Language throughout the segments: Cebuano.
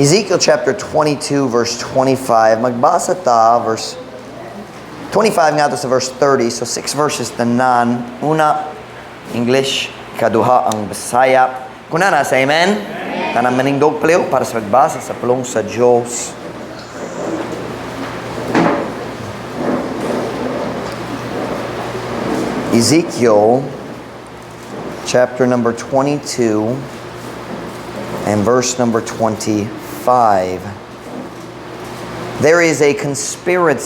Ezekiel chapter 22 verse 25. Magbasa ta verse 25 ngadto sa verse 30. So six verses tanan. Una English, kaduha ang Bisaya. Kunana sa amen. Amen. Tanan manindog palihog para sa pagbasa sa pulong sa Diyos. Ezekiel chapter number 22 and verse number 25. There is a conspiracy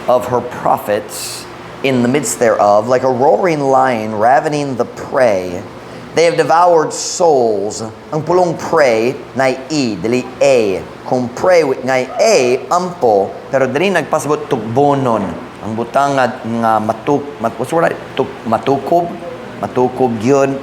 of her prophets in the midst thereof, like a roaring lion ravening the prey. They have devoured souls. Ang pulong prey, nay e, dili a. Kung prey with ngay a, ampo, pero dili nagpasabot tugbonon. Ang butang nga matuk, mat, what's the word? Tuk, matukob? Matukob yun.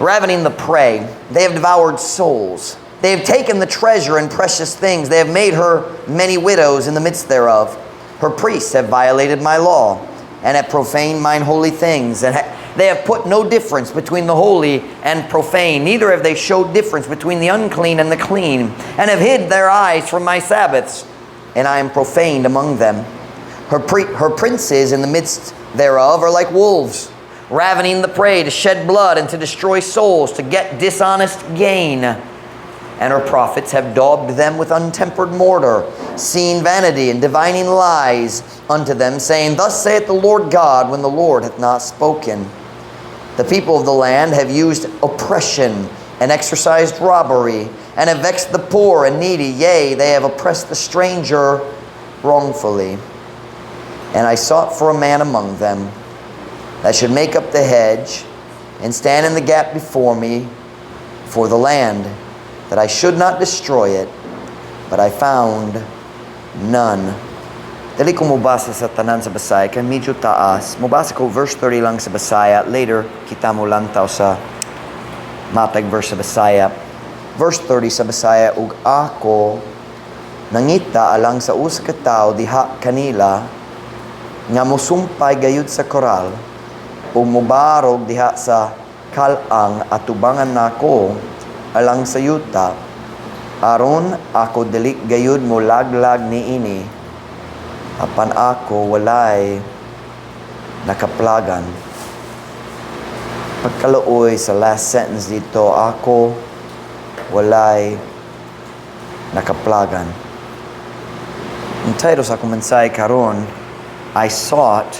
Ravening the prey, they have devoured souls. They have taken the treasure and precious things. They have made her many widows in the midst thereof. Her priests have violated my law and have profaned mine holy things. And they have put no difference between the holy and profane. Neither have they showed difference between the unclean and the clean, and have hid their eyes from my Sabbaths. And I am profaned among them. Her princes in the midst thereof are like wolves, ravening the prey to shed blood and to destroy souls, to get dishonest gain. And her prophets have daubed them with untempered mortar, seeing vanity and divining lies unto them, saying, Thus saith the Lord God, when the Lord hath not spoken. The people of the land have used oppression and exercised robbery, and have vexed the poor and needy. Yea, they have oppressed the stranger wrongfully. And I sought for a man among them that should make up the hedge and stand in the gap before me for the land, that I should not destroy it, but I found none. Dili ko mobasa sa tanan sa Bisaya, kay medyo taas. Mobasa ko verse 30 lang sa Bisaya. Later, kita mo lantaw sa matag verse sa Bisaya. Verse 30 sa Bisaya, ug ako nangita alang sa usa ka tawo diha kanila nga mosumpay gayud sa koral ug mobarog diha sa kal-ang atubangan nako alang sa yuta, aron ako dili gayud molaglag niini, apan ako walay nakaplagan. Pagkaluoy sa last sentence dito, ako walay nakaplagan. Ang title sa akong mensahe karon, I sought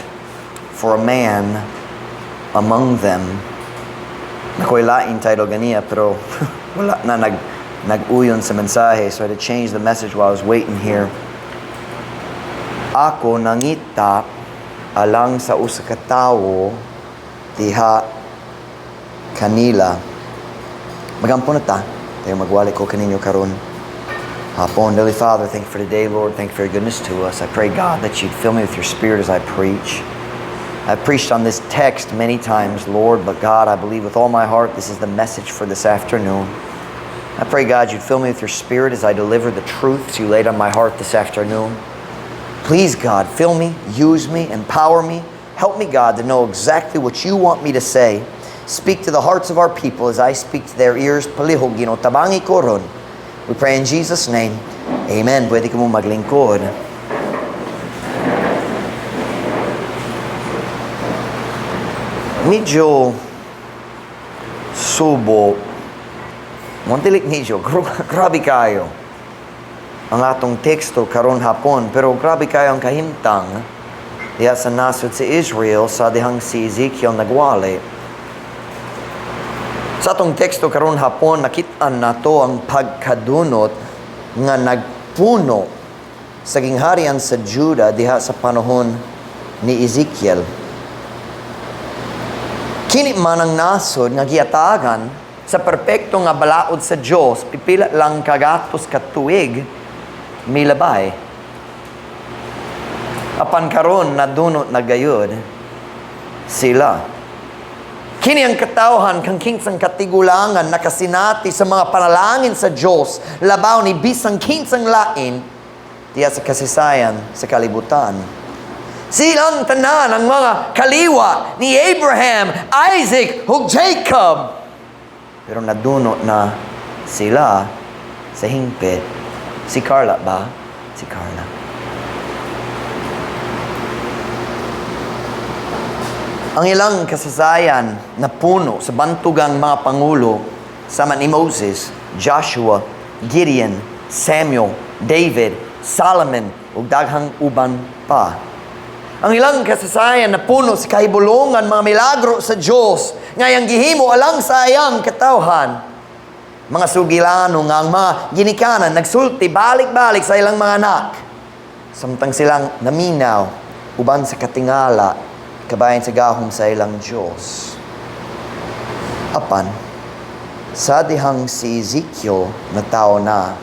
for a man among them. Naa koy lain title ganiya, pero wala na nag-uyon sa mensahe, so I had to change the message while I was waiting here. Ako nangita alang sa usa ka tawo diha kanila. Magampo na ta. Tayo magwali ko kaninyo karon hapon. Holy Father, thank you for today, Lord. Thank you for your goodness to us. I pray, God, that you'd fill me with your Spirit as I preach. I've preached on this text many times, Lord, but God, I believe with all my heart this is the message for this afternoon. I pray, God, you'd fill me with your Spirit as I deliver the truths you laid on my heart this afternoon. Please, God, fill me, use me, empower me. Help me, God, to know exactly what you want me to say. Speak to the hearts of our people as I speak to their ears. Palihog, Ginoo, tabangi ko ron. We pray in Jesus' name. Amen. Pwede ka mo maglingkod. Medyo subo. Montilik medyo. Grabe kayo ang atong teksto karon hapon, pero grabe kayo ang kahimtang diha sa nasod sa Israel sa dihang si Ezekiel nagwali. Sa atong teksto karon hapon, nakit-an nato ang pagkadunot nga nagpuno sa gingharian sa Juda diha sa panahon ni Ezekiel. Kini man ang nasod nga giatagan sa perpekto nga balaod sa Dios, pipila lang kagatos ka tuig milabay. Apan karon nadunot na gayud sila. Kini ang katawhan kang kinsang katigulangan nakasinati sa mga panalangin sa Dios labaw ni bisang kinsang lain diya sa kasaysayan sa kalibutan. Silang tanan ang mga kaliwa ni Abraham, Isaac ug Jacob. Pero nadunot na sila sa hingpit. Si Carla ba? Si Carla. Ang ilang kasaysayan na puno sa bantugang mga pangulo sama ni Moses, Joshua, Gideon, Samuel, David, Solomon, ug daghang uban pa. Ang ilang kasaysayan na puno sa kahibulongan, mga milagro sa Diyos, nga iyang gihimo alang sa iyang katawhan. Mga sugilano nga ang mga ginikanan nagsulti balik-balik sa ilang mga anak. Samtang silang naminaw uban sa katingala, kabahin sa gahom sa ilang Diyos. Apan, sa dihang si Ezekiel na tao na,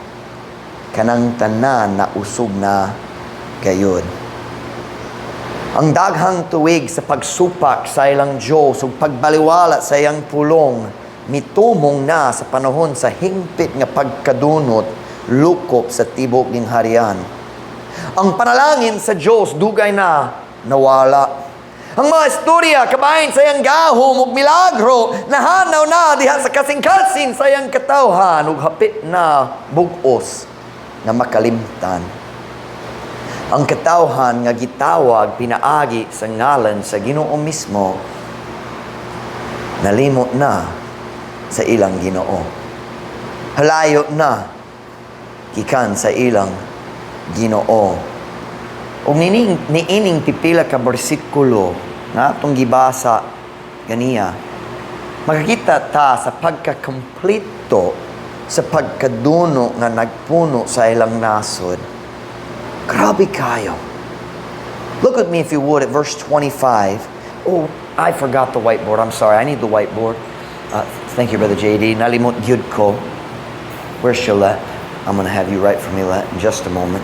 kanang tanan na usog na gayud. Ang daghang tuig sa pagsupak sa ilang Diyos ug pagbaliwala sa iyang pulong, mitumong na sa panahon sa hingpit nga pagkadunot lukop sa tibok ning harian. Ang panalangin sa Diyos dugay na nawala. Ang mga istorya kabahin sa iyang gahom ug milagro nahanaw na diha sa kasing-kasing sa iyang katawhan ug hapit na bug-os na makalimtan. Ang katawhan nga gitawag pinaagi sa ngalan sa Ginoo mismo nalimot na sa ilang Ginoo. Halayo na gikan sa ilang Ginoo. Ug nining niining pipila ka bersikulo nga atong gibasa ganiya, makakita ta sa pagkakompleto sa pagkaduno nga nagpuno sa ilang nasod. Grabe kayo. Look with me, if you would, at verse 25. Oh, I forgot the whiteboard. I'm sorry. I need the whiteboard. Thank you, Brother JD. Nalimot gyud ko. Where's Shalette? I'm going to have you write for me, Let, in just a moment.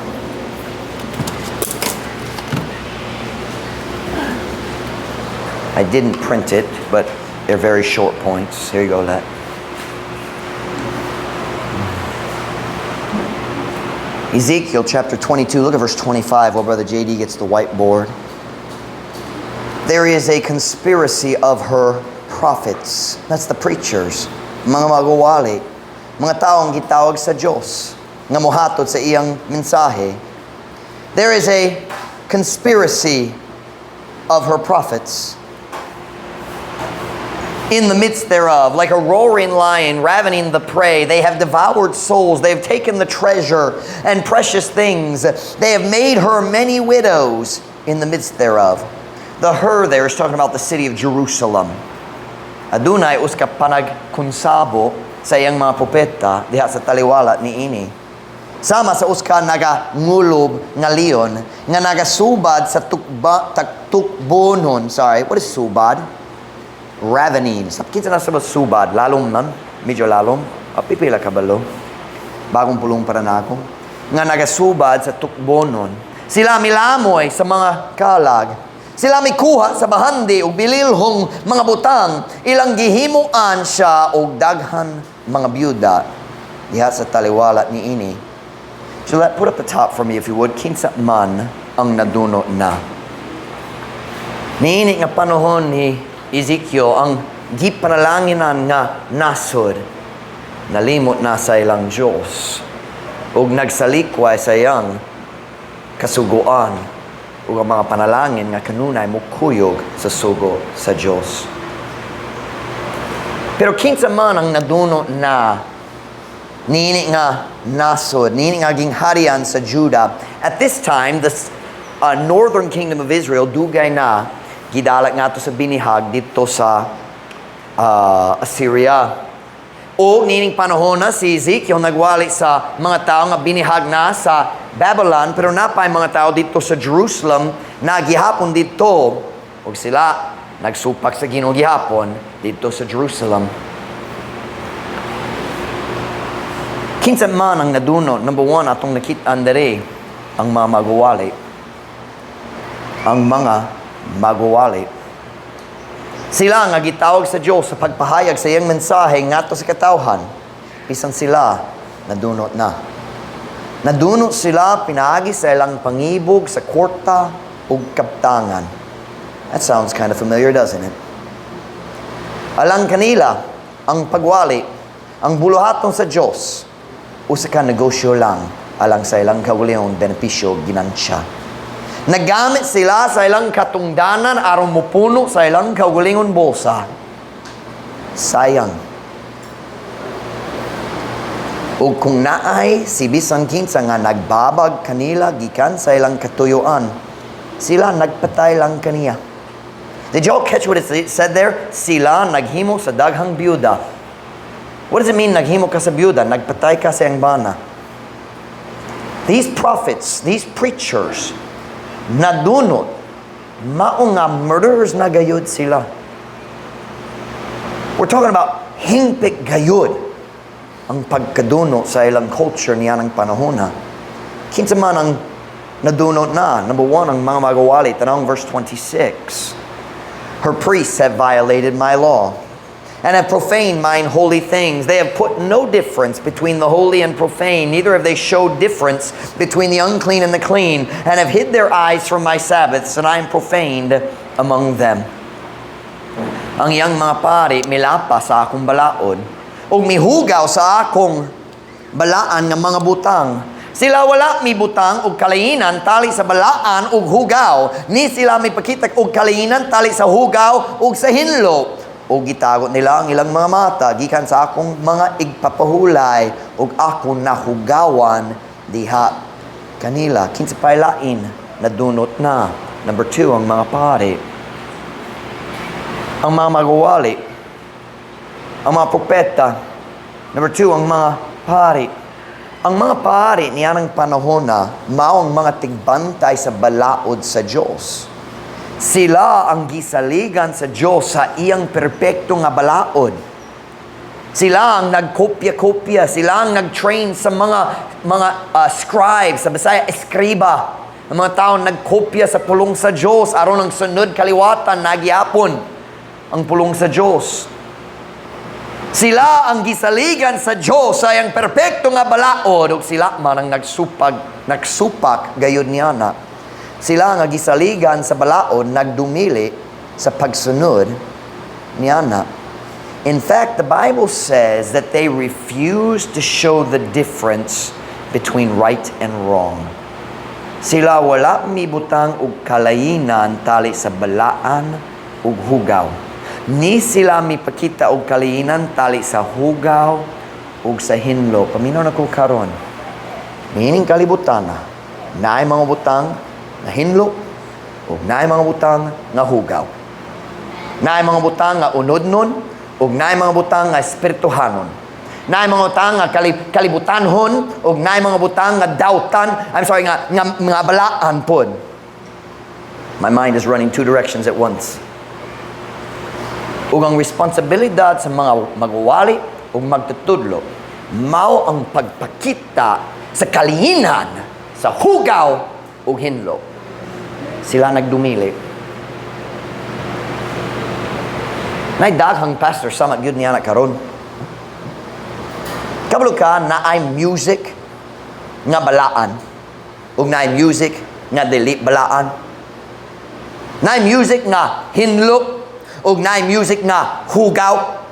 I didn't print it, but they're very short points. Here you go, Let. Ezekiel chapter 22, look at verse 25 while Brother JD gets the whiteboard. There is a conspiracy of her prophets. That's the preachers. Mga magwawali. Mga taong gitawag sa Diyos nga mohatod sa iyang mensahe. There is a conspiracy of her prophets. In the midst thereof, like a roaring lion ravening the prey, they have devoured souls, they have taken the treasure and precious things. They have made her many widows in the midst thereof. The "her" there is talking about the city of Jerusalem. Adunay usa ka panagkonsabo sa iyang mga propeta diha sa taliwala niini. Sama sa usa ka nagangulob nga leon nga nagasubad sa tukba tukbonon. Sorry, what is subad? Ravening. Sa kinsa na sa subad, lalom man, medyo lalom. Ah, pipila ka balo. Bagong pulong para nako. Nga nagasubad sa tukbonon. Sila milamoy sa mga kalag. Sila mikuha sa bahandi ug bililhong mga butang. Ilang gihimuan siya og daghan mga byuda diha sa taliwala niini. So let put up the top for me, if you would. Kinsa man ang naduno na. Niini nga panahon ni Ezekiel, ang gipanalanginan nga nasod nalimot na sa ilang Diyos ug nagsalikway sa iyang kasuguan ug ang mga panalangin nga kanunay mokuyog sa sugo sa Diyos. Pero kinsa man ang naduno na niini nga nasod, niini nga gingharian sa Judah? At this time, the northern kingdom of Israel dugay na gidala ngadto sa binihag didto sa Assyria. O niining panahon na si Ezekiel nagwali sa mga tao nga binihag na sa Babylon, pero napay mga tao didto sa Jerusalem na gihapon didto ug sila nagsupak sa Ginoo gihapon didto sa Jerusalem. Kinsa man ang naduno? Number one, atong nakit-an diri, ang mga magwali. Ang mga magwali. Sila nga gitawag sa Dios sa pagpahayag sa iyang mensahe ngadto sa katawhan. Bisan sila nadunot na. Nadunot sila pinaagi sa ilang pangibog sa kwarta ug kaptangan. That sounds kind of familiar, doesn't it? Alang kanila ang pagwali, Ang buluhaton sa Diyos, usa ka negosyo lang alang sa ilang kaugalingong benepisyo, ginansya. Nagamit sila sa ilang katungdanan aron mupuno sa ilang kaugalingon bulsa. Sayang. Ug kung naay si bisan kinsa nga nagbabag kanila gikan sa ilang katuyuan, sila nagpatay lang kaniya. Did y'all catch what it said there? Sila naghimo sa daghang byuda. What does it mean, naghimo ka sa byuda? Nagpatay ka sa iyang bana. These prophets, these preachers, nadunot, mao nga murderers na gayud sila. We're talking about hingpit gayud ang pagkadunot sa ilang culture niya ng panahon na. Kinsa man ang nadunot na? Number one, ang mga magawali. Tan-awang verse 26. "Her priests have violated my law and have profaned mine holy things. They have put no difference between the holy and profane, neither have they showed difference between the unclean and the clean, and have hid their eyes from my Sabbaths, and I am profaned among them." Ang iyang mga pari milapas sa akong balaod ug mihugaw sa akong balaan nga mga butang. Sila wala mibutang og kalainan tali sa balaan ug hugaw. Ni sila mipakita og kalainan tali sa hugaw ug sa hinlo. Ug gitago nila ang ilang mga mata gikan sa akong mga igpapahulay ug ako nahugawan diha kanila. Kinsa pa'y lain nadunot na? Number two, ang mga pari. Ang mga magawali. Ang mga propeta. Number two, ang mga pari. Ang mga pari niyanang panahon na mao ang mga tigbantay sa balaod sa Diyos. Sila ang gisaligan sa Diyos sa iyang perpekto nga balaod. Sila ang nagkopya-kopya, sila ang nag-train sa mga scribes, sa Bisaya, eskriba. Ang mga tao nagkopya sa pulong sa Diyos aron ang sunod kaliwatan nagyapon ang pulong sa Diyos. Sila ang gisaligan sa Diyos sa iyang perpekto nga balaod ug sila man ang nagsupak gayud niya na. Sila nga gisaligan sa balaod nagdumili sa pagsunod niya na. In fact, the Bible says that they refused to show the difference between right and wrong. Sila wala mibutang og kalainan tali sa balaan ug hugaw. Ni sila mipakita og kalainan tali sa hugaw ug sa hinlo. Paminaw nako karon. Niining kalibutan na, naay mga butang nga hinlo ug naay mga butang nga hugaw. Naay mga butang nga unodnon ug naay mga butang nga espirituhanon. Naay mga butang nga kalibutanhon ug naay mga butang nga dautan, I'm sorry, nga balaan pod. My mind is running two directions at once. Ug ang responsibilidad sa mga magwali ug magtutudlo mao ang pagpakita sa kalihinan sa hugaw ug hinlo. Sila nagdumili. Nay daghang pastor sama gyud niya na karon. Kabalo ka naay music nga balaan ug naay music nga dili balaan. Naay music nga hinlo ug naay music nga hugaw.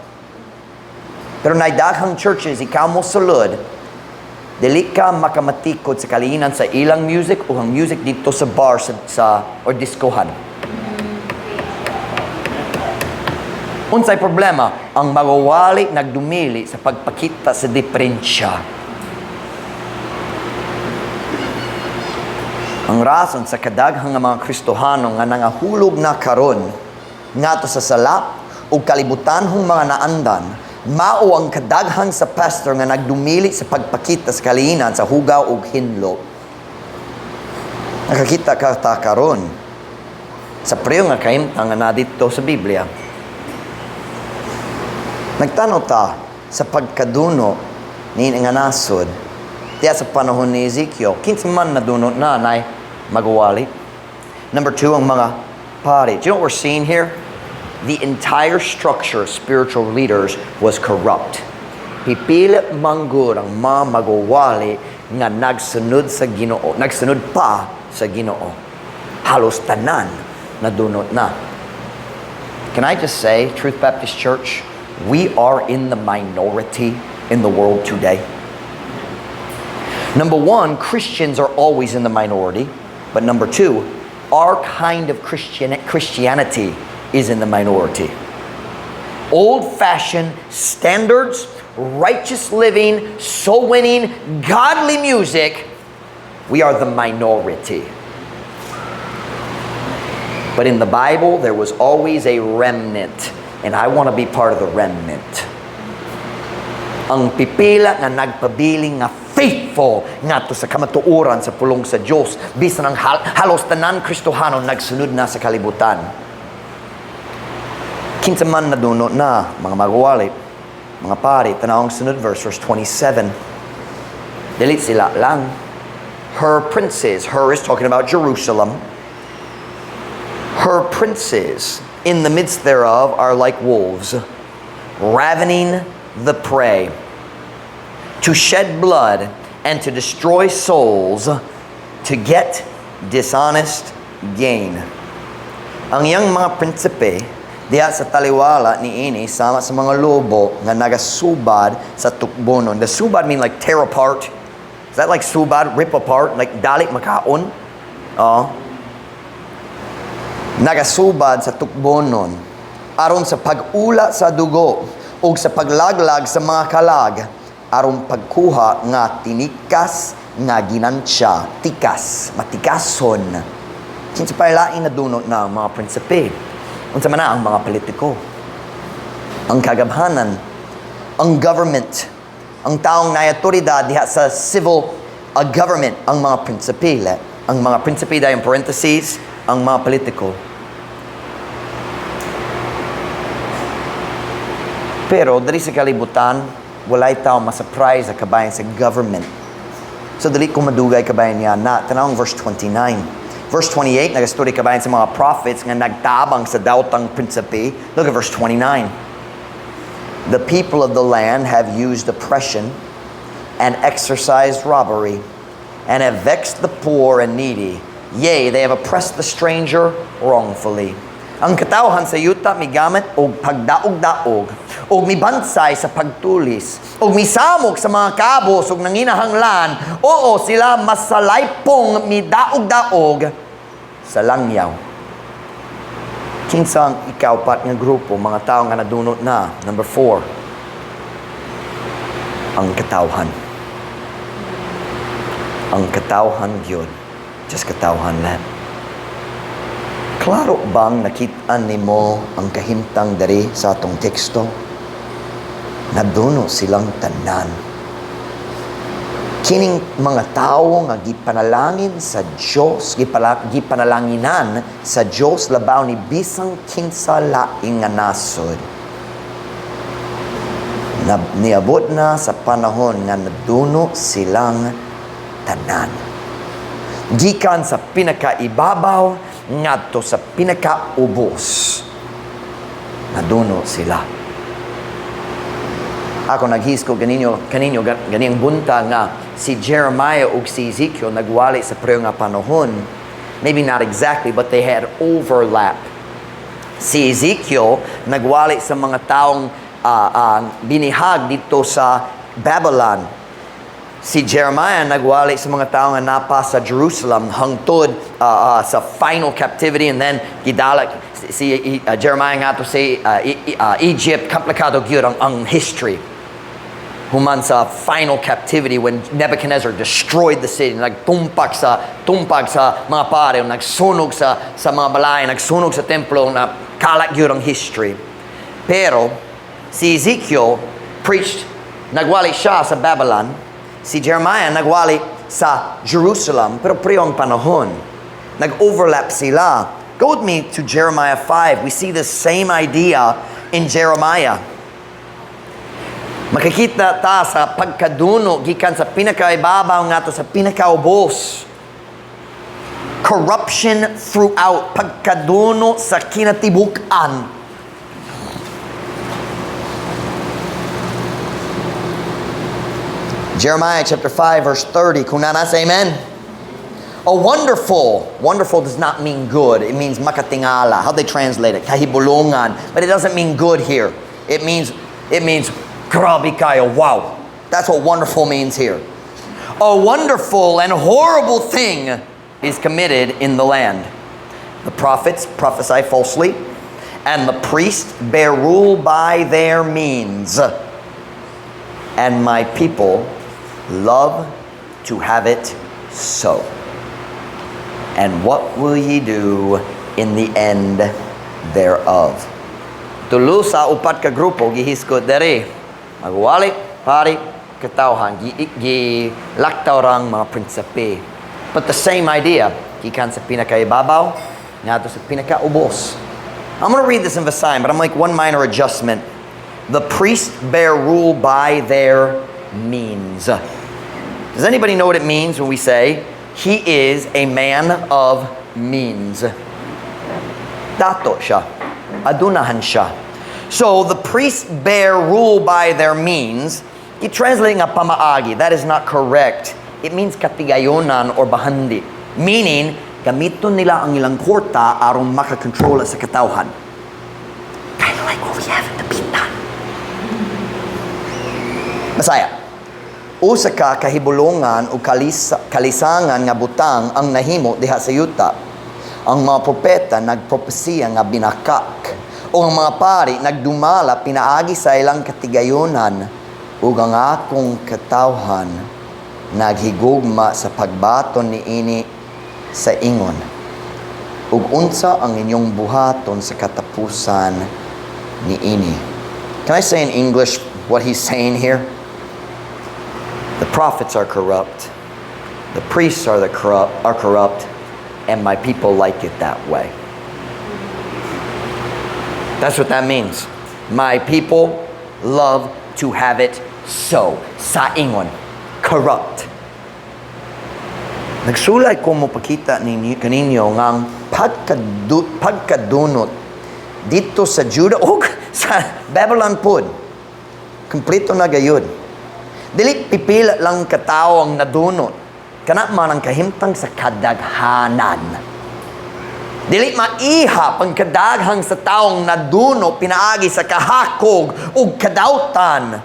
Pero naay daghang churches, ikaw mo sulod, dili ka makamatikod sa kalihinan sa ilang music o ang music dito sa bar sa or diskohan. Unsay problema? Ang magawali nagdumili sa pagpakita sa diferensya. Ang rason sa kadaghang nga mga Kristohano nga nangahulog na karon ngadto sa sala ug kalibutanhong mga naandan, mao ang kadaghan sa pastor nga nagdumili sa pagpakita sa kalihinan sa hugaw ug hinlo. Nakakita ka ta karon sa preyo nga kahimtang nga naa didto sa Biblia. Nagtanaw ta sa pagkaduno ni nga nasod diya sa panahon ni Ezekiel. Kinsa man nadunot na nay magawali. Number two, ang mga pari. Do you know what we're seeing here? The entire structure of spiritual leaders was corrupt. Pipili manggod ang mga magawali nga nagsunod sa Ginoo, nagsunod pa sa Ginoo. Halos tanan nadunot na. Can I just say, Truth Baptist Church, we are in the minority in the world today? Number one, Christians are always in the minority. But number two, our kind of Christianity is in the minority. Old-fashioned standards, righteous living, soul winning, godly music, we are the minority. But in the Bible, there was always a remnant, and I want to be part of the remnant. Ang pipila nga nagpabiling nga faithful ngadto sa kamatuoran sa pulong sa Dios bisan ang halos tanan Kristohano nagsunod na sa kalibutan. Kinsa man naduno na mga magwali, mga pari, tan-awang sunod verse, verse 27. Dili sila lang. Her princes, her is talking about Jerusalem. Her princes in the midst thereof are like wolves, ravening the prey, to shed blood and to destroy souls, to get dishonest gain. Ang iyang mga prinsipe diha sa taliwala ni ini sama sa mga lobo nga nagasubad sa tukbonon. The subad mean like tear apart. Is that like subad, rip apart, like dali makaon? Oh. Nagasubad sa tukbonon aron sa pag-ula sa dugo ug sa paglaglag sa mga kalag aron pagkuha nga tinikas nga ginansya, tikas, matikason. Kinsa pa lain nadunot na ang mga prinsipe? Unsa man na ang mga politiko, ang kagabhanan, ang government, ang taong naay awtoridad diha sa civil government, ang mga prinsipe, ang mga prinsipe dayon parentheses, ang mga politiko. Pero diri sa kalibutan, walay tao ma-surprise sa kabayan sa government. So dili ko madugay kabayan niya na tan-awang verse 29. Verse 28, nagastory kabayan sa mga prophets nga nagtabang sa daotang prinsipe. Look at verse 29. The people of the land have used oppression and exercised robbery and have vexed the poor and needy. Yea, they have oppressed the stranger wrongfully. Ang katawhan sa yuta migamit og pagdaog-daog, og mibansay sa pagtulis, og misamok sa mga kabos og nanginahanglan. Oo, sila masalaypong midaog-daog sa langyaw. Kinsang ikaupat nga grupo, mga tao nga nadunot na? Number four, ang katawhan. Ang katawhan gyud. Just katawhan lang. Klaro bang nakit-an nimo ang kahimtang diri sa atong teksto? Naduno silang tanan. Kining mga tawo nga gipanalangin sa Dios, gipanalanginan sa Dios labaw ni bisang kinsa laing nga nasod. Na, niabot na sa panahon nga naduno silang tanan. Gikan sa pinakaibabaw ngadto sa pinakaubos. Naduno sila. Ako naghisko kaninyo ganiyang bunta nga si Jeremiah ug si Ezekiel nagwali sa pareho nga panahon. Maybe not exactly, but they had overlap. Si Ezekiel nagwali sa mga taong binihag dito sa Babylon. Si Jeremiah nagwali sa mga tao nga napa sa Jerusalem hangtod sa final captivity and then gidala si Jeremiah ngadto sa Egypt. Komplikado gyud ang history. Human sa final captivity when Nebuchadnezzar destroyed the city, nagtumpak sa tumpag sa mga pare, nagsunog sa mga balay, nagsunog sa templo, na kalat gyud ang history. Pero si Ezekiel preached, nagwali siya sa Babylon. Si Jeremiah nagwali sa Jerusalem, pero pareho ang panahon. Nag-overlap sila. Go with me to Jeremiah 5. We see the same idea in Jeremiah. Makikita ta sa pagkaduno gikan sa pinakaibabaw ngadto sa pinakaubos. Corruption throughout, pagkaduno sa kinatibuk-an. Jeremiah chapter 5 verse 30. Kung naa na, say amen. A wonderful, wonderful does not mean good. It means makatingala. How they translate it? Kahibulungan. But it doesn't mean good here. It means grabe kayo, wow. That's what "wonderful" means here. A wonderful and horrible thing is committed in the land. The prophets prophesy falsely, and the priests bear rule by their means. And my people love to have it so. And what will ye do in the end thereof? Tulo sa upat ka grupo gihisgot diri. Magwali, pari, katawhan, gi, gi laktaw rang mga prinsipe. But the same idea, gikan sa pinakaibabaw, ngadto sa pinakaubos. I'm going to read this in Visayan, but I'm like one minor adjustment. The priests bear rule by their means. Does anybody know what it means when we say, "He is a man of means"? Dato siya. Adunahan siya. So the priests bear rule by their means. I-translate nga pamaagi. That is not correct. It means katigayonan or bahandi. Meaning, gamiton nila ang ilang kwarta aron makakontrol sa katawhan. Kind of like what we have in Dapitan. Bisaya. Usa ka kahibulongan o kalisangan nga butang ang nahimo diha sa yuta. Ang mga propeta nagpropesiya nga binakak o ang mga pari nagdumala pinaagi sa ilang katigayonan ug ang akong katawhan naghigugma sa pagbaton niini sa ingon. Ug unsa ang inyong buhaton sa katapusan niini? Can I say in English what he's saying here? The prophets are corrupt. The priests are corrupt, and my people like it that way. That's what that means. My people love to have it so. Sa ingon, corrupt. Nagsulay ko mopakita ninyo, kaninyo nga ang pagkadunot didto sa Judah ug sa Babylon pod. Kompleto na gayud. Dili pipila lang katao ang nadunot. Kana man ang kahimtang sa kadaghanan. Dili maihap ang kadaghan sa taong nadunot pinaagi sa kahakog ug kadawtan.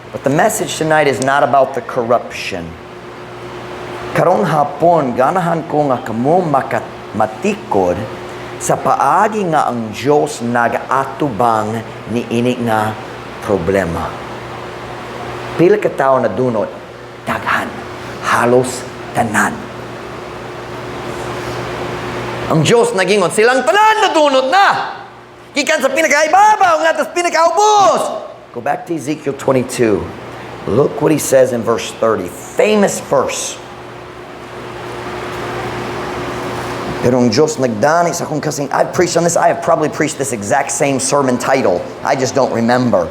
But the message tonight is not about the corruption. Karong hapon, ganahan ko nga kamo matikod sa paagi nga ang Diyos nag-atubang niini nga problema. Pila ka tao nadunot? Daghan. Halos tanan. Ang Diyos nagingon, silang tanan nadunot na. Gikan sa pinakaibabaw ngadto sa pinakaubos. Go back to Ezekiel 22. Look what he says in verse 30. Famous verse. Pero ang Diyos nagdani sa akong kasing, I've preached on this. I have probably preached this exact same sermon title. I just don't remember.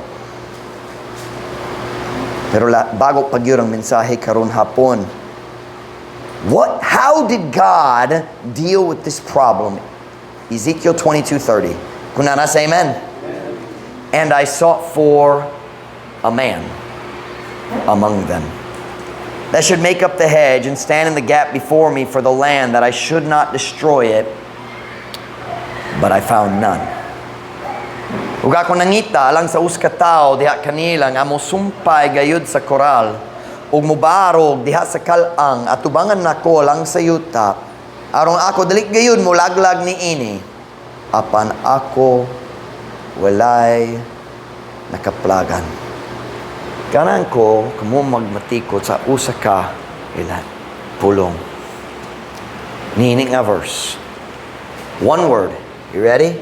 Pero bago pa gyud ang mensahe karon hapon. What how did God deal with this problem? Ezekiel 22:30. Kung naa, say amen. And I sought for a man among them that should make up the hedge and stand in the gap before me for the land, that I should not destroy it, but I found none. Ug ako nangita alang sa usa ka tawo diha kanila nga mosumpay gayud sa koral ug mobarog diha sa kal-ang atubangan nako alang sa yuta aron ako dili gayud molaglag niini, apan ako walay nakaplagan. Ganahan ko kamo magmatikod sa usa ka ilan pulong. Niini nga verse. One word. You ready?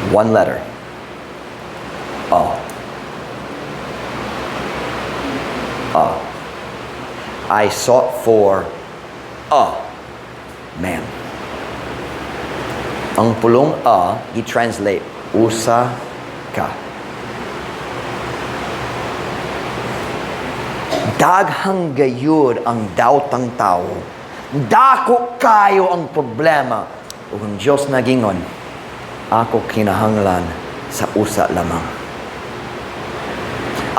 One letter. A. A. I sought for a man. Ang pulong "a", i-translate usa ka. Daghang gayud ang dawtang tao. Dako kayo ang problema. Ug ang Diyos nagingon, ako kinahanglan sa usa lamang.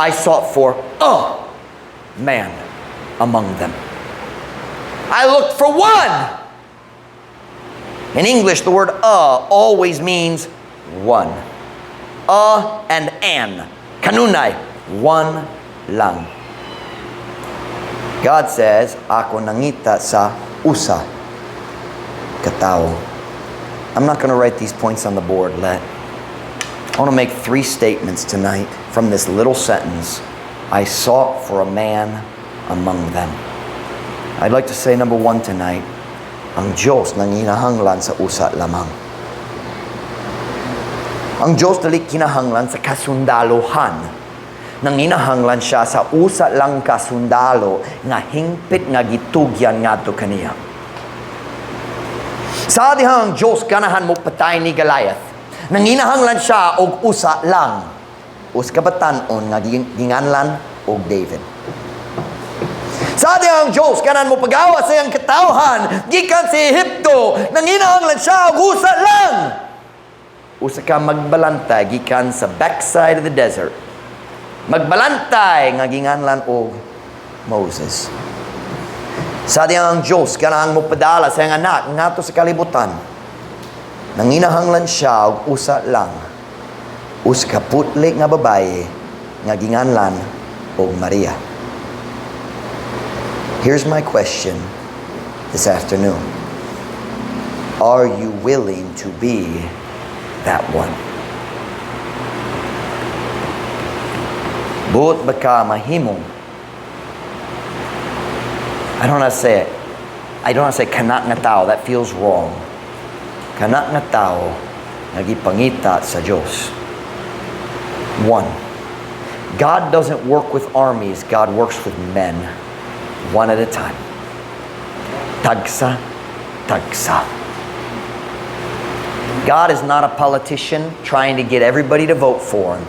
I sought for a man among them. I looked for one. In English, the word "a" always means one. A and an. Kanunay, one lang. God says, "Ako nangita sa usa ka tawo." I'm not going to write these points on the board, let. I want to make three statements tonight from this little sentence: "I sought for a man among them." I'd like to say number one tonight, ang Diyos nanginahanglan sa usa lamang. Ang Diyos dili kinahanglan sa kasundalohan. Nanginahanglan siya sa usa lang ka sundalo nga hingpit nga gitugyan ngadto kaniya. Sa dihang ang Diyos ganahan mo patay ni Goliath, nanginahanglan siya og usa lang. Usa ka batan-on nga ginganlan og David. Sa dihang ang Diyos ganahan mo pagawa sa iyang katawhan gikan sa Ehipto, nanginahanglan siya og usa lang. Usa ka magbalantay gikan sa backside of the desert. Magbalantay nga ginganlan og Moses. Sa dihang ang Diyos ganahan mo padala sa iyang anak ngadto sa kalibutan, nanginahanglan siya og usa lang. Usa ka putli nga babaye nga ginganlan og Maria. Here's my question this afternoon. Are you willing to be that one? Buot ba ka mahimong? I don't know how to say it. I don't know how to say "kana nga tao." That feels wrong. Kana nga tao nga gipangita sa Diyos. One. God doesn't work with armies. God works with men. One at a time. Tagsa, tagsa. God is not a politician trying to get everybody to vote for him.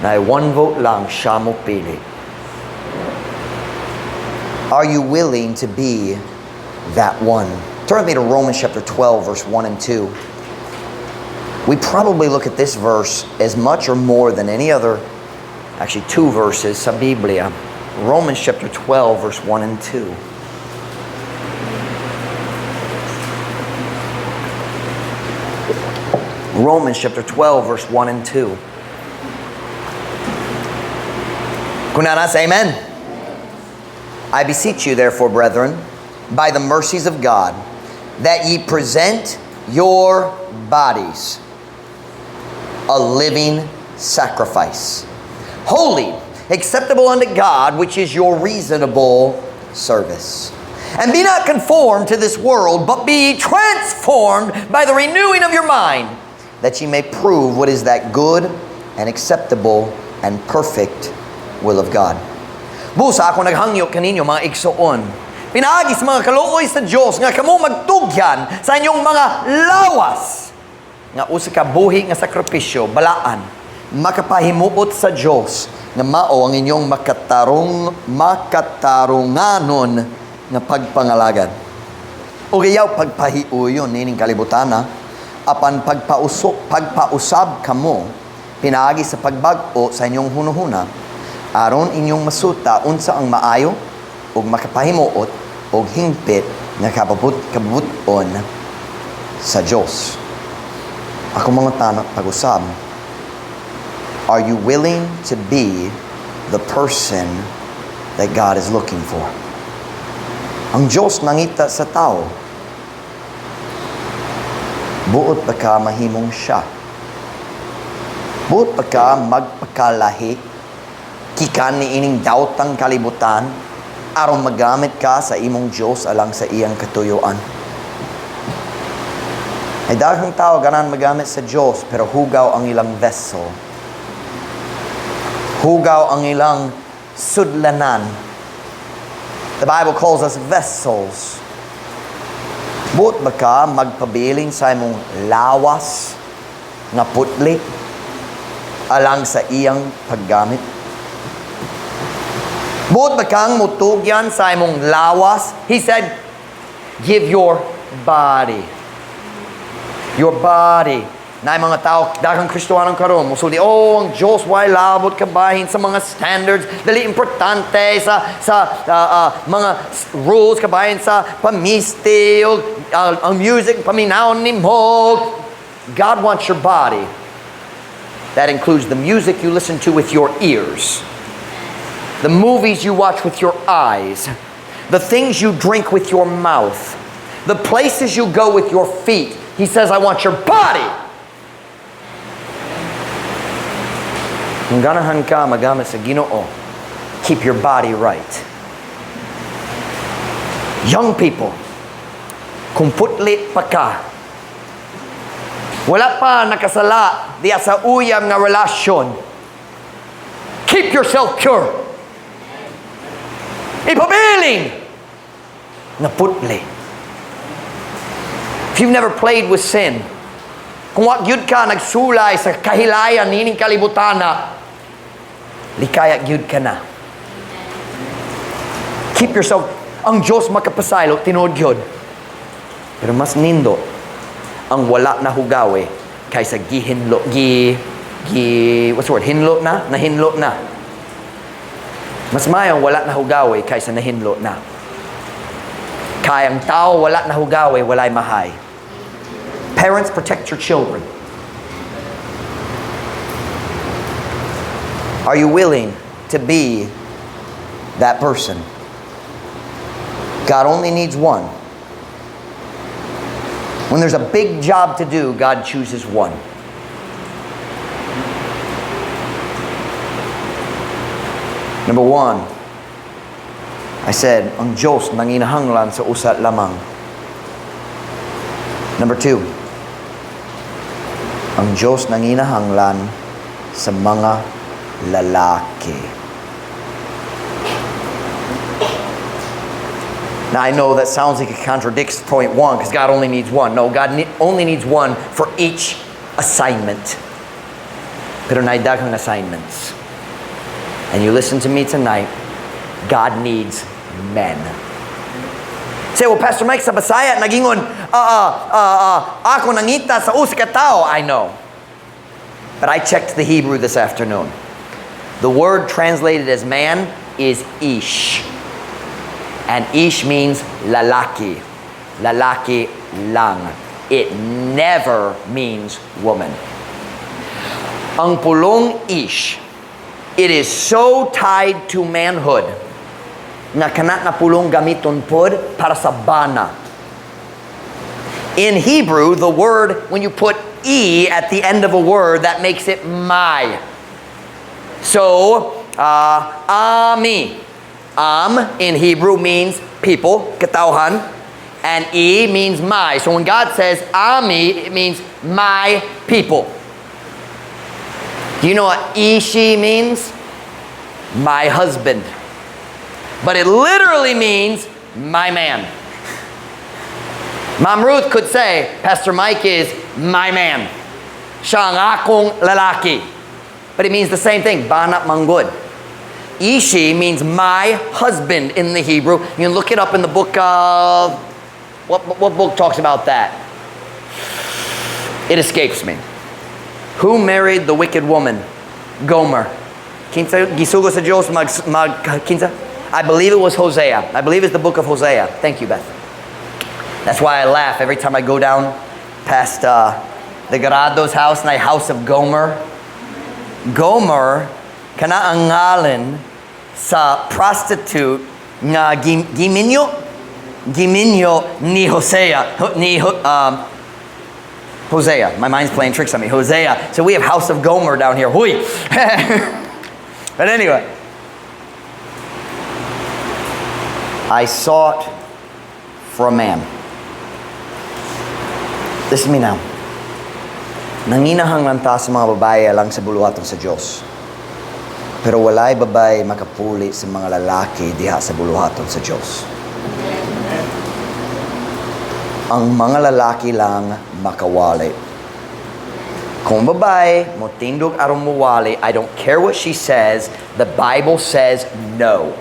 Na one vote lang siya mo pili. Are you willing to be that one? Turn with me to Romans chapter 12, verse 1 and 2. We probably look at this verse as much or more than any other, actually two verses sa Biblia. Romans chapter 12, verse 1 and 2. Romans chapter 12, verse 1 and 2. Kung naa na, say amen. "I beseech you, therefore, brethren, by the mercies of God, that ye present your bodies a living sacrifice, holy, acceptable unto God, which is your reasonable service. And be not conformed to this world, but be ye transformed by the renewing of your mind, that ye may prove what is that good and acceptable and perfect will of God." Busa ako naghangyo kaninyo, mga igsoon, pinaagi sa mga kaluoy sa Dios, nga kamo magtugyan sa inyong mga lawas nga usa ka buhi nga sakripisyo, balaan, makapahimuot sa Dios, nga mao ang inyong makatarunganon nga pagpangalagad. O ayaw pagpahiuyon nining kalibutana, apan pagpausab kamo pinaagi sa pagbag-o sa inyong hunuhuna, aron inyong masuta unsa ang maayo ug makapahimuot ug hingpit nga kabubut-on sa Dios. Ako mga tanak pag-usab, are you willing to be the person that God is looking for? Ang Diyos nangita sa tao. Buot ba ka mahimong siya? Buot ba ka magpakalahi gikan ni ining daotang kalibutan aron magamit ka sa imong Diyos alang sa iyang katuyuan? Ay daghang tao ganahan magamit sa Diyos, pero hugaw ang ilang vessel. Hugaw ang ilang sudlanan. The Bible calls us vessels. Buot ba ka magpabilin sa imong lawas nga putli alang sa iyang paggamit? Buot ba kang mutugyan sa imong lawas? He said, "Give your body." Your body. Na mga tao, daghang Kristohanon karon musulti, "Oh, ang Diyos way labot kabahin sa mga standards, dili importante sa mga rules kabahin sa pamisti, o ang music paminawon nimo." God wants your body. That includes the music you listen to with your ears, the movies you watch with your eyes, the things you drink with your mouth, the places you go with your feet. He says, "I want your body." Kung ganahan ka magamit sa Ginoo, keep your body right. Young people, kung putli pa ka, wala pa nakasala diya sa uyab nga relasyon, keep yourself pure. Ipabilin na putli. If you've never played with sin, kung wa gyud ka nagsulay sa kahilayan nining kalibutana, likaya gyud ka na. Keep yourself, ang Diyos makapasaylo, tinuod gyud. Pero mas nindot ang wala na hugawi kaysa gihinlo, gi, gi, what's the word? Hinlo na? Nahinlo na. Mas maayo ang wala na hugawi kaysa nahinlo na. Kay ang tao wala na hugawi, walay mahay. Parents, protect your children. Are you willing to be that person? God only needs one. When there's a big job to do, God chooses one. Number one, I said, ang Diyos nanginahanglan sa usa lamang. Number two, ang Diyos nanginahanglan sa mga lalaki. Now, I know that sounds like it contradicts point one because God only needs one. No, God only needs one for each assignment. Pero naay daghang assignments. And you listen to me tonight, God needs men. Say, "Well, Pastor Mike, sa Bisaya, nagingon, ako nangita sa usa ka tao." I know. But I checked the Hebrew this afternoon. The word translated as man is ish. And ish means lalaki. Lalaki lang. It never means woman. Ang pulong ish, it is so tied to manhood na kana nga pulong gamiton pod para sa bana. In Hebrew, the word, when you put e at the end of a word, that makes it my. So, ami. Am in Hebrew means people, katawhan, and e means my. So when God says ami, it means my people. Do you know what ishi means? My husband. But it literally means my man. Mom Ruth could say, "Pastor Mike is my man. Siya ang akong lalaki." But it means the same thing, bana manggod. Ishi means my husband in the Hebrew. You can look it up in the book of, what book talks about that? It escapes me. Who married the wicked woman? Gomer. Kinsa gisugo sa Diyos mag kinsa? I believe it was Hosea. I believe it's the book of Hosea. Thank you, Beth. That's why I laugh every time I go down past the Garado's house and I house of Gomer. Gomer kana ang ngalan sa prostitute nga giminyo ni Hosea, ni Hosea. My mind's playing tricks on me. Hosea. So we have House of Gomer down here. Huy. But anyway, I sought for a man. Listen to me now. Nanginahanglan ta sa mga babae lang sa buluhaton sa Diyos. Pero walay babae makapuli sa mga lalaki diha sa buluhaton sa Diyos. Ang mga lalaki lang makawali. Kung babae, motindog aron mowali, I don't care what she says, the Bible says no.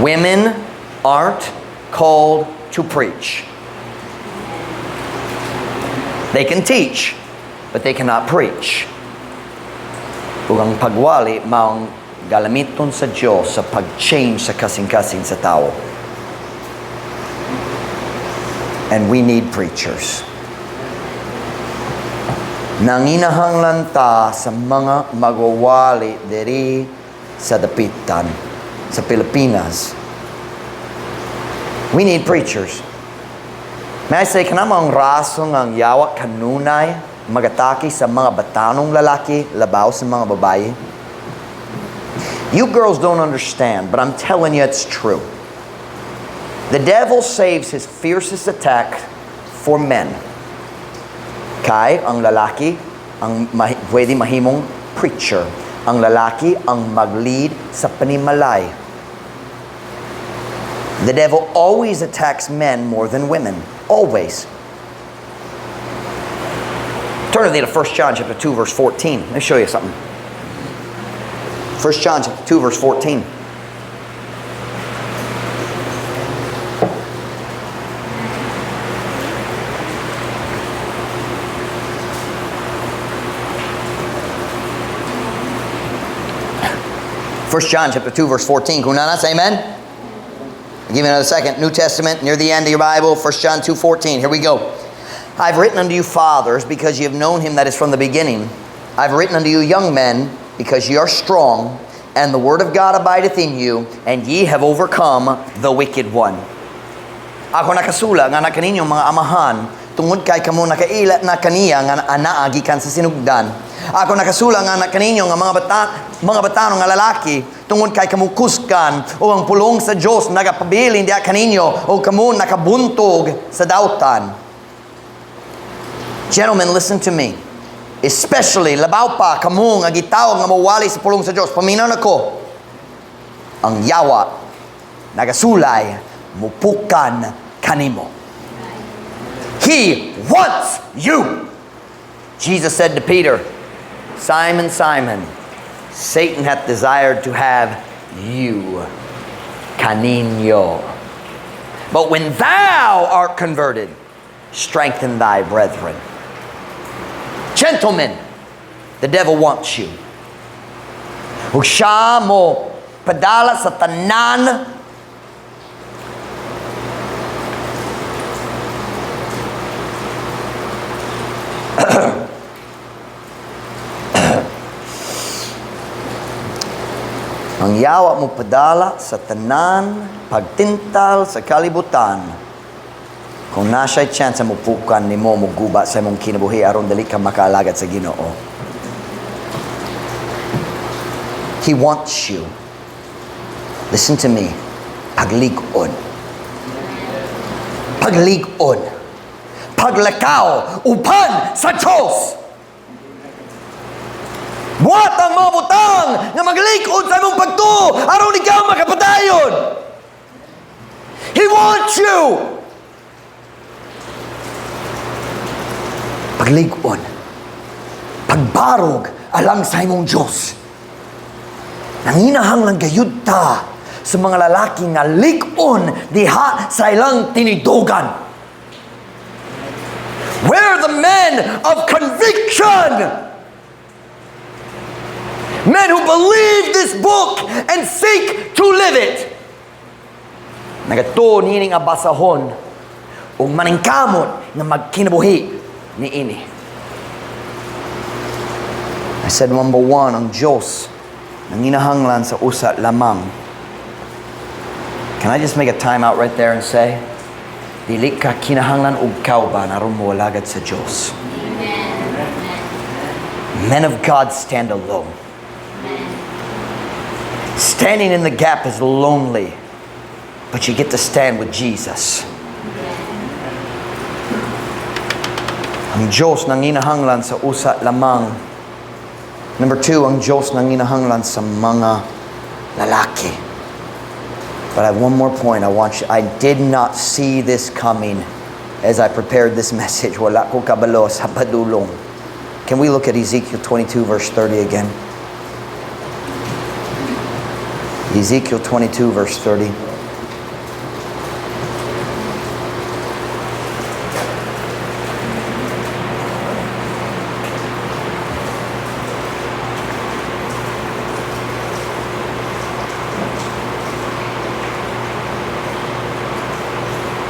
Women aren't called to preach. They can teach, but they cannot preach. Ug ang pagwali maong galamiton sa Diyos sa pag-change sa kasing-kasing sa tao. And we need preachers. Nanginahanglan ta sa mga magwawali diri sa Dapitan, sa Pilipinas. We need preachers. May I say, kana maong rason ang yawa kanunay magatake sa mga batanong lalaki, labaw sa mga babae? You girls don't understand, but I'm telling you it's true. The devil saves his fiercest attack for men. Kay ang lalaki ang pwede mahimong preacher. Ang lalaki ang mag-lead sa panimalay. The devil always attacks men more than women. Always. Turn with me to 1 John chapter 2, verse 14. Let me show you something. 1 John chapter 2, verse 14. 1 John chapter 2, verse 14. Kung naa na, say amen. I'll give you another second. New Testament, near the end of your Bible, 1 John 2:14. Here we go. "I've written unto you, fathers, because ye have known him that is from the beginning. I've written unto you, young men, because ye are strong, and the word of God abideth in you, and ye have overcome the wicked one." Ako nakasula nga kaninyo, mga amahan, tungod kay kamo nakaila na kaniya nga anaa gikan sa sinugdan. Ako nakasula nga kaninyo nga mga bata, mga batanon nga lalaki, tungod kay kamo kusgan ug ang pulong sa Dios nagapabilin diha kaninyo ug kamo nakabuntog sa dautan. Gentlemen, listen to me. Especially, labaw pa, kamo nga gitawag nga mawali sa pulong sa Dios. Paminaw nako. Ang yawa, nagasulay, mupukan kanimo. He wants you. Jesus said to Peter, "Simon, Simon, Satan hath desired to have you." Kaninyo. "But when thou art converted, strengthen thy brethren." Gentlemen, the devil wants you. Ug siya mo padala sa tanan Ang yawa mo padala sa tanan pagtintal sa kalibutan. Kung naa siya'y chance mo pukan nimo, mo guba sa imong kinabuhi aron dili ka makaalagad sa Ginoo. He wants you. Listen to me. Paglig-on. Paglig-on. Paglakaw upan sa Diyos. Buhat ang mga butang nga maglig-on sa imong pagtuo aron ikaw makapadayon. He wants you. Paglig-on. Pagbarog alang sa imong Diyos. Nanginahanglan gayud ta sa mga lalaki nga lig-on diha sa ilang tinidugan. We're the men of conviction. Men who believe this book and seek to live it. Nagatuo niining basahon ug maningkamot nga magkinabuhi niini. I said number one, ang Diyos nanginahanglan sa usa lamang. Can I just make a time out right there and say, dili ka kinahanglan og kauban aron moalagad sa Diyos. Men of God stand alone. Standing in the gap is lonely, but you get to stand with Jesus. Ang Diyos nanginahanglan sa usa lamang. Number two, ang Diyos nanginahanglan sa mga lalaki. But I have one more point I want you. I did not see this coming as I prepared this message. Wala ko kabalo sa padulong. Can we look at Ezekiel 22 verse 30 again? Ezekiel 22 verse 30.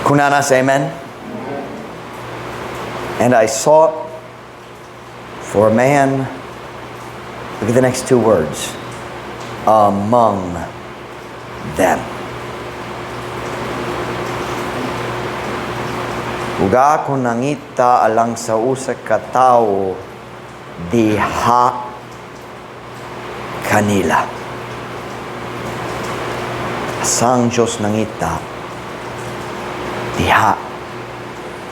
Kung naa na, say amen. "And I sought For a man, look at the next two words, among them. Ug ako nangita alang sa usa ka tawo diha kanila. Asa ang Diyos nangita diha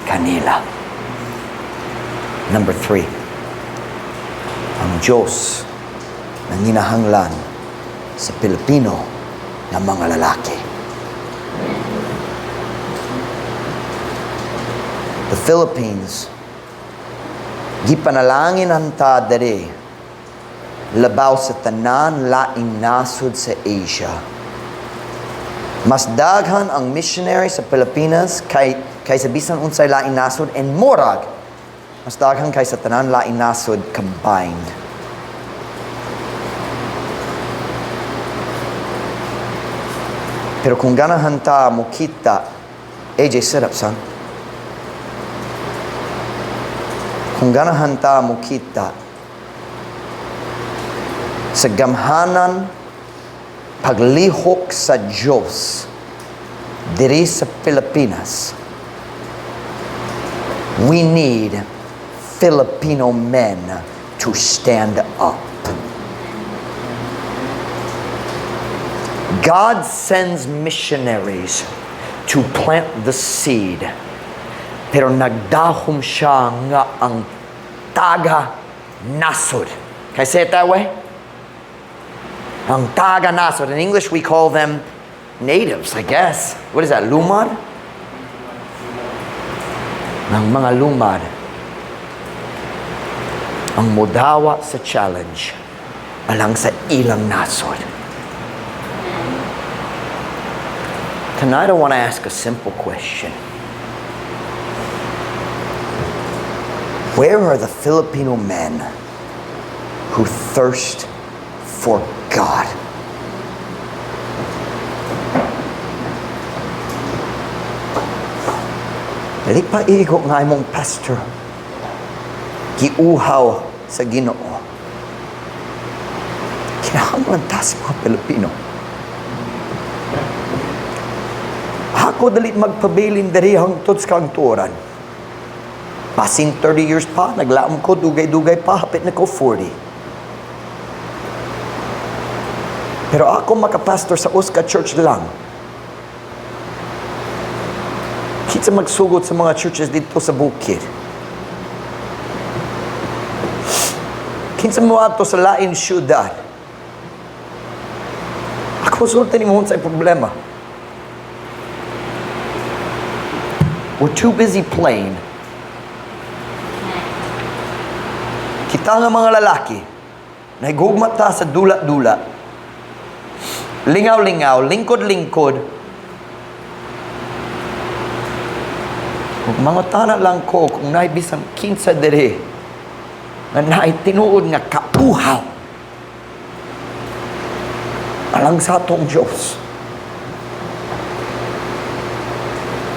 kanila. Number three, ang Diyos nanginahanglan sa Pilipino nga mga lalaki. The Philippines, gipanalangin ta diri labaw sa tanan laing nasod sa Asia. Mas daghan ang missionary sa Pilipinas kaysa bisan unsay laing nasod and murag mas daghan kaysa tanan laing nasod combined. Pero kung ganahan ta mokita, AJ, sit up, son. Kung ganahan ta mokita sa gamhanan paglihok sa Diyos diri sa Pilipinas, we need Filipino men to stand up. God sends missionaries to plant the seed. Pero nagdahom siya nga ang taga nasod. Can I say it that way? Ang taga nasod. In English, we call them natives, I guess. What is that, lumad? Ang mga lumad ang modawa sa challenge alang sa ilang nasod. Tonight I want to ask a simple question. Where are the Filipino men who thirst for God? Dili pa igo nga imong pastor giuhaw sa Ginoo. Kinahanglan ta sa mga Pilipino. Ako dali magpabilin diri hangtod sa kahangturan. Basin 30 years pa, naglaom ko, dugay-dugay pa, hapit na ko 40. Pero ako makapastor sa usa ka church lang. Kinsa magsugot sa mga churches didto sa bukid? Kinsa moadto sa lain syudad? Ako sulti nimo sa problema. We're too busy playing. Kita nga mga lalaki, nahigugma ta sa dula-dula, lingaw-lingaw, lingkod-lingkod. Kung mangutana lang ko kung naay bisan kinsa diri nga naay tinuod nga kauhaw alang sa atong Diyos.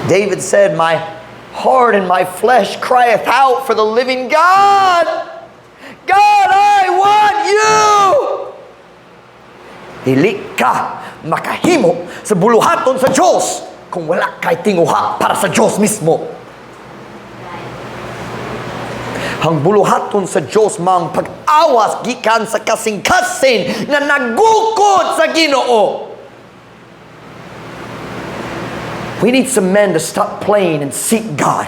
David said, "My heart and my flesh crieth out for the living God. God, I want you." Dili ka makahimo sa buluhaton sa Diyos kung wala kay tinguha para sa Diyos mismo. Ang buluhaton sa Diyos mang pag-awas gikan sa kasing-kasing nga nagukod sa Ginoo. We need some men to stop playing and seek God.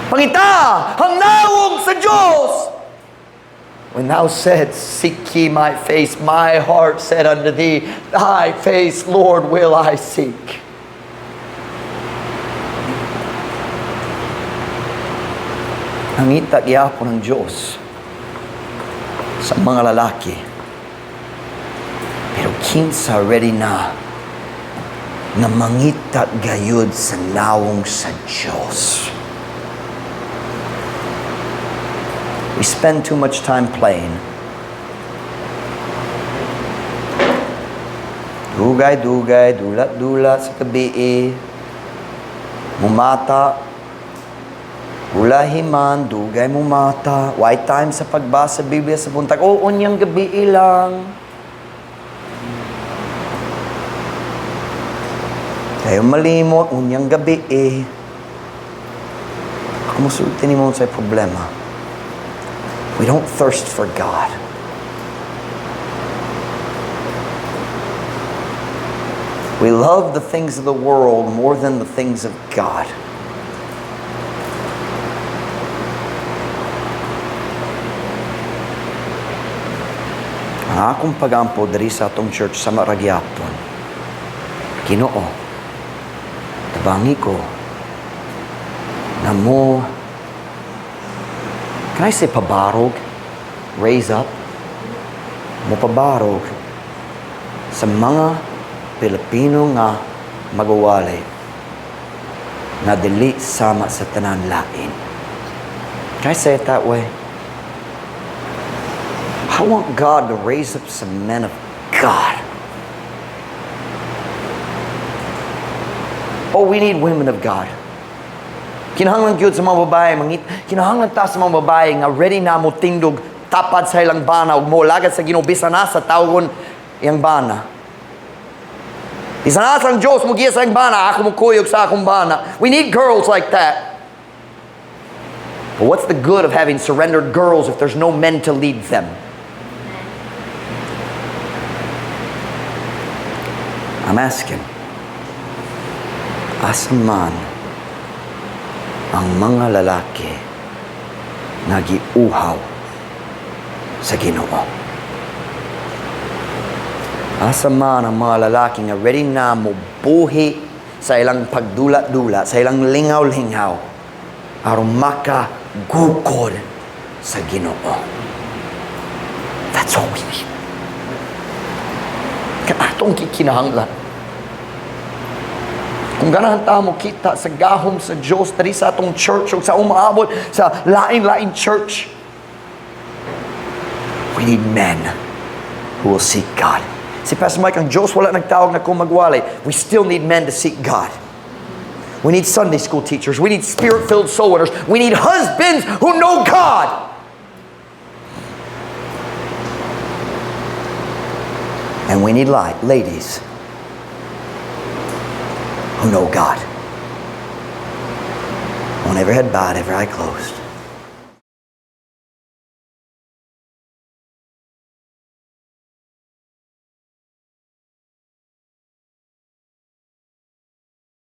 Pangita ang nawong sa Diyos. When thou said, "Seek ye my face," my heart said unto thee, "Thy face, Lord, will I seek." Nangita gyapon ang Diyos sa mga lalaki. Pero kinsa ready na nga mangita gayud sa nawong sa Diyos? We spend too much time playing. Dugay-dugay, dulat-dulat sa gabii, mumata. Ulahi man, dugay mo mata, way time sa pagbasa Biblia sa buntag? O, unyang gabi lang. Kayo malimot, unyang gabi eh. Ako musulti nimo sa problema. We don't thirst for God. We love the things of the world more than the things of God. Ang akong pagampo diri sa atong church sa Maragyapon, Ginoo, tabangi ko na mo, can I say pabarog? Raise up? Mo pabarog sa mga Pilipino nga magwawali nga dili sama sa tanan lain. Can I say it that way? I want God to raise up some men of God. Oh, we need women of God. Kinahanglan gyud sa mga babae, mangit, kinahanglan ta sa mga babae nga ready na mo tindog tapad sa ilang bana ug moalagad sa Ginoo bisan asa tawgon iyang bana. Bisan asa ang Diyos mo giya sa iyang bana, ako mo kuyog sa akong bana. We need girls like that. But what's the good of having surrendered girls if there's no men to lead them? I'm asking, asa man ang mga lalaki nga giuhaw sa Ginoo? Asa man ang mga lalaki nga ready na mobuhi sa ilang pagdula-dula, sa ilang lingaw-lingaw, aron makagukod sa Ginoo? That's all we need. Atong kikinahanglan. Kung ganahan ta mo kita sa gahom sa Diyos diri sa atong church o sa umaabot sa lain-lain church, we need men who will seek God. Si Pastor Mike, ang Diyos wala nagtawag na kung magwalay. We still need men to seek God. We need Sunday school teachers. We need spirit-filled soul winners. We need husbands who know God. And we need ladies who know God. On every head bowed, every eye closed.